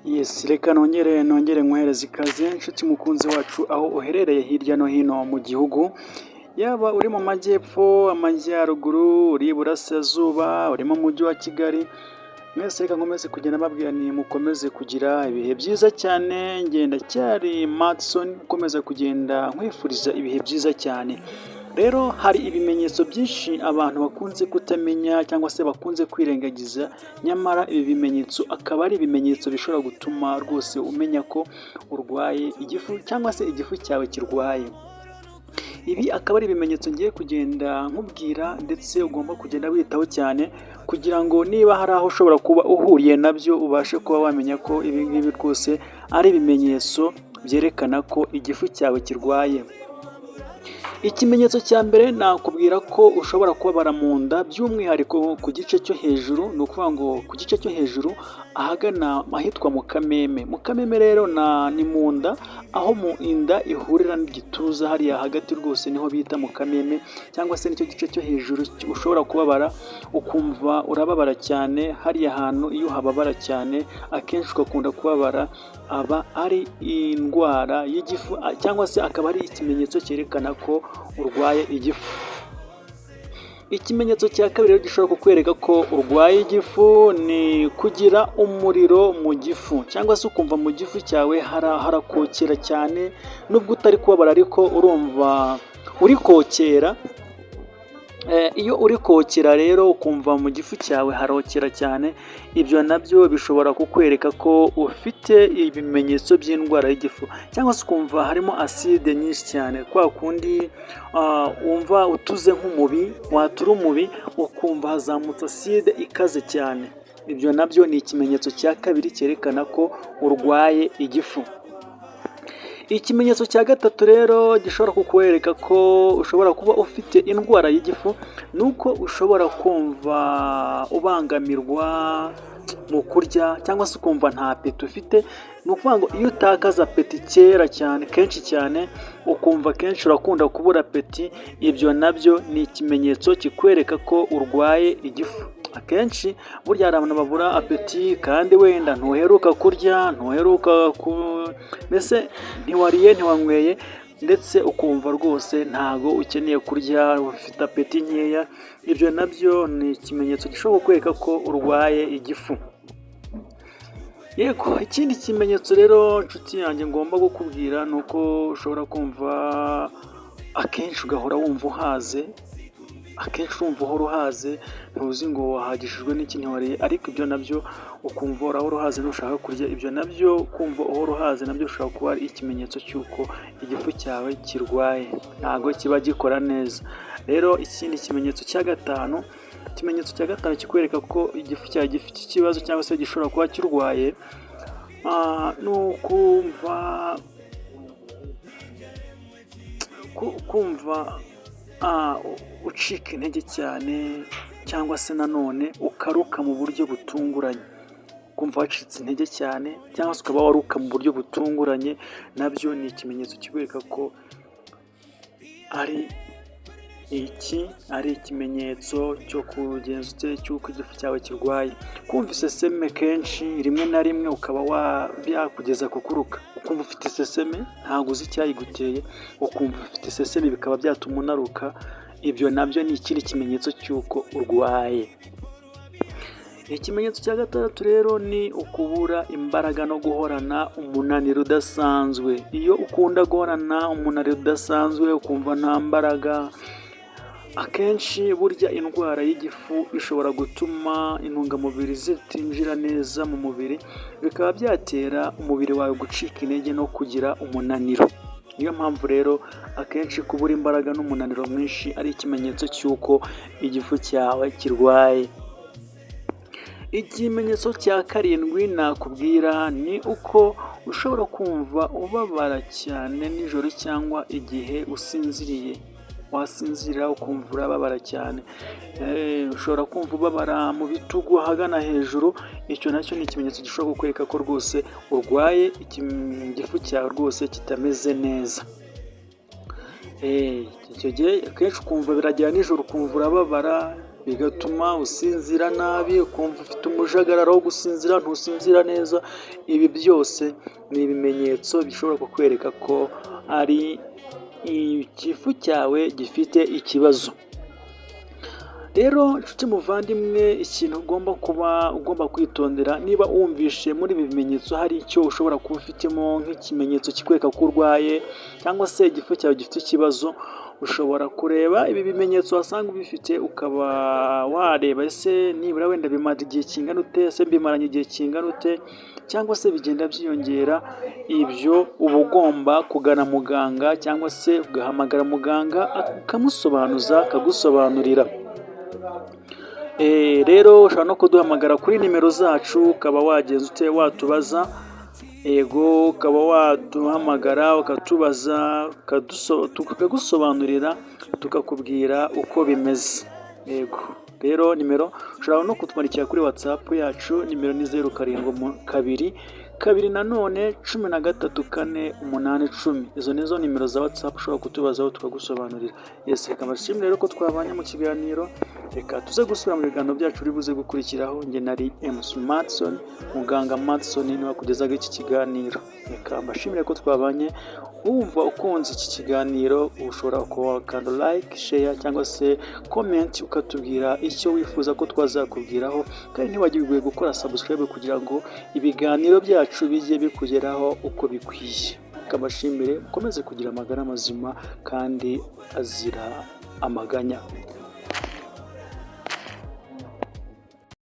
Yes, reka nongere nkohereze ikaze, nshuti mukunzi wacu, aho uherereye hirya no hino mu gihugu, yaba uri mu majyepfo, amajyaruguru, uri iburasirazuba, uri mu mujyi wa Kigali, mwese reka nkomeze kugenda mbabwira ni mukomeze kugira ibihe byiza cyane. Ngenda cyari Madison, ukomeza kugenda nkwifuriza ibihe byiza cyane. Rero hari ibimenyetso byinshi abantu bakunze kutamenya cyangwa se bakunze kwirengagiza, nyamara ibi bimenyetso akaba ari ibimenyetso bishobora gutuma rwose umenya ko urwaye igifu cyangwa se igifu cyawe kirwaye. Ibi akaba ari ibimenyetso ngiye kugenda nkubwira, ndetse ugomba kugenda witaho cyane kugira ngo niba hari aho ushobora kuba uhuriye nabyo, ubashe kuba wamenya ko ibi ngibi rwose ari ibimenyetso byerekana ko igifu cyawe kirwaye. Ikimenyetso cya mbere nakubwira ko ushobora kubabara mu nda, by'umwihariko ku gice cyo hejuru, ni ukuvuga ngo ku gice cyo hejuru ahagana ahitwa mu kameme. Mu kameme rero ni mu nda, aho mu inda ihurira n'igituza, hariya hagati rwose niho bita mu kameme, cyangwa se nicyo gice cyo hejuru ushobora kubabara, ukumva urababara cyane. Hariya hantu iyo uhababara cyane, akenshi ugakunda kubabara, aba ari indwara y'igifu cyangwa se akaba ari ikimenyetso cyerekana ko urwaye igifu. Ikimenyetso cya kabiri rero gishobora kukwereka ko urwaye igifu ni kugira umuriro mu gifu, cyangwa se ukumva mu gifu cyawe harakokera cyane, nubwo utari kubabara ariko urumva uri kokera. Iyo uri kokera rero, ukumva mu gifu cyawe harokera cyane, ibyo nabyo bishobora kukwereka ko ufite ibimenyetso by'indwara y'igifu, cyangwa se ukumva harimo acide nyinshi cyane, kwa kundi wumva utuze nk'umubi, watura umubi ukumva hazamutse acide ikaze cyane. Ibyo nabyo ni ikimenyetso cya kabiri cyerekana ko urwaye igifu. Ikimenyetso cya gatatu rero gishobora kukwereka ko ushobora kuba ufite indwara y'igifu, ni uko ushobora kumva ubangamirwa mu kurya, cyangwa se ukumva nta appétit ufite. Ni ukuvuga ngo iyo utakaza appétit kera cyane, kenshi cyane, ukumva kenshi urakunda kubura appétit, ibyo nabyo ni ikimenyetso kikwereka ko urwaye igifu. Akenshi burya hari abantu babura appétit kandi wenda ntuheruka kurya, ntuheruka mbese ntiwariye, ntiwanyweye, ndetse ukumva rwose ntago ukeneye kurya, ufite appétit nkeya, ibyo nabyo ni ikimenyetso gishobora kukwereka ko urwaye igifu. Yego, ikindi kimenyetso rero, nshuti yanjye, ngomba kukubwira ni uko ushobora kumva akenshi ugahora wumva uhaze, akenshi urumva uhora uhaze, ntuzi ngo wahagishijwe n'iki, ntiwariye, ariko ibyo nabyo ukumva urahora uhaze, ntushaka kurya, ibyo nabyo kumva uhora uhaze nabyo bishobora kuba ari ikimenyetso cy'uko igifu cyawe kirwaye, ntabwo kiba gikora neza. Rero ikindi kimenyetso cya gatanu, ikimenyetso cya gatanu kikwereka ko igifu cyawe gifite ikibazo cyangwa se gishobora kuba kirwaye, ni ukumva ucika intege cyane, cyangwa se nanone ukaruka mu buryo butunguranye, kumva wacitse intege cyane cyangwa se ukaba waruka mu buryo butunguranye, nabyo ni ikimenyetso kikwereka ko ari iki ari ikimenyetso cyo kugenza ute, cy'uko igifu cyawe kirwaye. Kumva iseseme kenshi, rimwe na rimwe ukaba byakugeza kukuruka, ukumva ufite iseseme, ntabwo uzi icyayiguteye, ukumva ufite iseseme bikaba byatuma unaruka, ibyo nabyo ni ikindi kimenyetso cy'uko urwaye. Ikimenyetso cya gatandatu rero ni ukubura imbaraga no guhorana umunaniro udasanzwe. Iyo ukunda guhorana umunaniro udasanzwe, ukumva nta mbaraga, akenshi burya indwara y'igifu ishobora gutuma intungamubiri zitinjira neza mu mubiri, bikaba byatera umubiri wawe gucika intege no kugira umunaniro. Niyo mpamvu rero akenshi kubura imbaraga n'umunaniro mwinshi ari ikimenyetso cy'uko igifu cyawe kirwaye. Ikimenyetso cya karindwi nakubwira ni uko ushobora kumva ubabara cyane nijoro cyangwa igihe usinziriye, wasinzira ukumva urababara cyane, ushobora kumva ubabara mu bitugu ahagana hejuru, icyo nacyo ni ikimenyetso gishobora kukwereka ko rwose urwaye, igifu cyawe rwose kitameze neza. Icyo gihe akenshi ukumva biragera nijoro ukumva urababara. bigatuma usinzira nabi, ukumva ufite umujagararo wo gusinzira, ntusinzira neza. Ibi byose ni ibimenyetso bishobora kukwereka ko ari igifu cyawe gifite ikibazo. Rero nshuti muvandimwe, ikintu ugomba kuba ugomba kwitondera, niba wumvishe muri ibi bimenyetso hari icyo ushobora kuba ufitemo nk'ikimenyetso kikwereka ko urwaye cyangwa se igifu cyawe gifite ikibazo, ushobora kureba ibi bimenyetso wasanga ubifite, ukaba wareba ese nibura wenda bimara igihe kingana ute, ese mbimaranye igihe kingana ute, cyangwa se bigenda byiyongera. Ibyo uba ugomba kugana muganga cyangwa se ugahamagara muganga ukamusobanuza, akagusobanurira. Rero ushobora no kuduhamagara kuri nimero zacu, ukaba wagenza ute? Watubaza, yego, ukaba waduhamagara ukatubaza, tukagusobanurira, tukakubwira uko bimeze. Yego, rero nimero, ushobora no kutwandikira kuri WhatsApp yacu. Nimero ni 0722 nanone 13 4 8 10. Izo nizo nimero za WhatsApp ushobora kutubazaho tukagusobanurira. Yes, reka mbashimire rero ko twabanye mu kiganiro. Reka tuze gusubira mu biganiro byacu uri buze gukurikiraho. Njye nari MC Matson, muganga Matson niwe wakugezaho iki kiganiro. Reka mbashimire ko twabanye. Wumva ukunze iki kiganiro, ushobora kuba wakanda like, share cyangwa se comment, ukatubwira icyo wifuza ko twazakubwiraho. Kandi ntiwagirwe gukora subscribe kugira ngo ibiganiro byacu bijye bikugeraho uko bikwiye. Reka mbashimire, mukomeze kugira amagara mazima kandi azira amaganya.